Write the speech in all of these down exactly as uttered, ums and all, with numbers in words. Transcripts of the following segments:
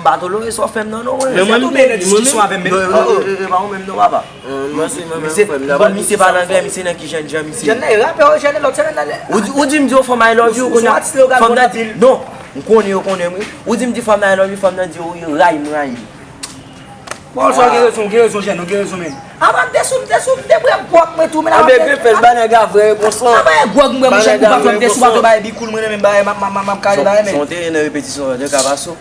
Pa tolere sa w fè m nan non, mwen. Men mwen menm, mwen menm. Discussion avè m menm. Non, non, e, e, e, pa ou menm non, papa. Mwen se mwen menm, frè m. Misye pa nan anglè, misye nan ki jèn jan, misye. Jèn nan e rapè, jèn nan lòt sèmen nan. Ou di, ou di m di yon fanm I love you, kounye a fanm nan di, non, m konnen yo konnen m, wi. Ou di m di fanm nan I love you, fanm nan di, wi, ray m, ray m. Bon, sa gen rezon, gen rezon, jèn, ou gen rezon, menm. Avan m te sou, m te sou, m te bwè gwòg mwen tou, men avan m te. Anben, Grenfès, ba nèg la vrè reponsan. Avan e gwòg m bwè, monchè, m pa fè, m te sou bato bay bikul mwen, menm, bay, m ap, m ap, m ap kale bay, menm. Son te nan repetisyon, de ka pa sou.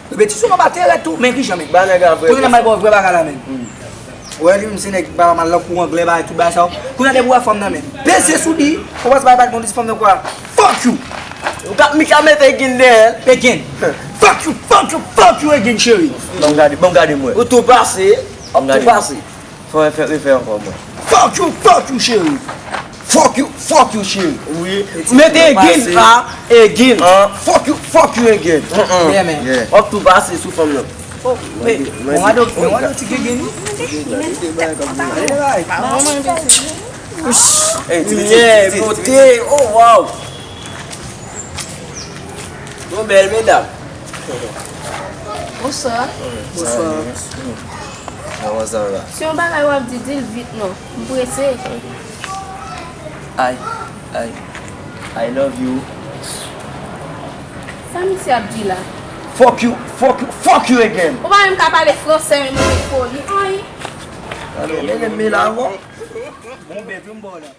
Repetisyon, non, pa te rèd tou, men ki jan, menm. Ba nèg la vrè reponsan. Kounye a m al ba w vrè bagay la, menm. Ou wè li menm se nèg ki pa mal nan kou anglè, bagay, tout bagay sa yo. Kounye a depi w wè fanm nan, menm, peze sou li, ou panse bagay pa t bon, li di fanm nan kwa? Fuck you! Ou ka, mi ka mete again dèyè l. Again. Fuck you, fuck you, fuck you again, cheri. Ban m gade, ban m gade m wè. Ou tou pase, ou tou pase. Fò refè, refè ankò mwen. Fuck you, fuck you, cheri. Fuck you, fuck you, cheri. Wi. Mete again, pa again. Fuck you, fuck you again. Yeah, man. W ap tou pase sou fanm nan. Oh, men, bon, gade, bon, gade ti gegen, wi. Gade, bay. Yeah, bote. Oh, wow. Yon bèl medam. Bonswa. Bonswa. Kòman sa va? Si yon bagay w ap di, di l vit non. M prese. I, I, I love you. Sa misye ap di la? Fuck you, fuck you, fuck you again. Ou pa menm ka pale fransè menm ou met foli. Ay. Tande, men, men la, bon. Bon, bèl, vin bò la.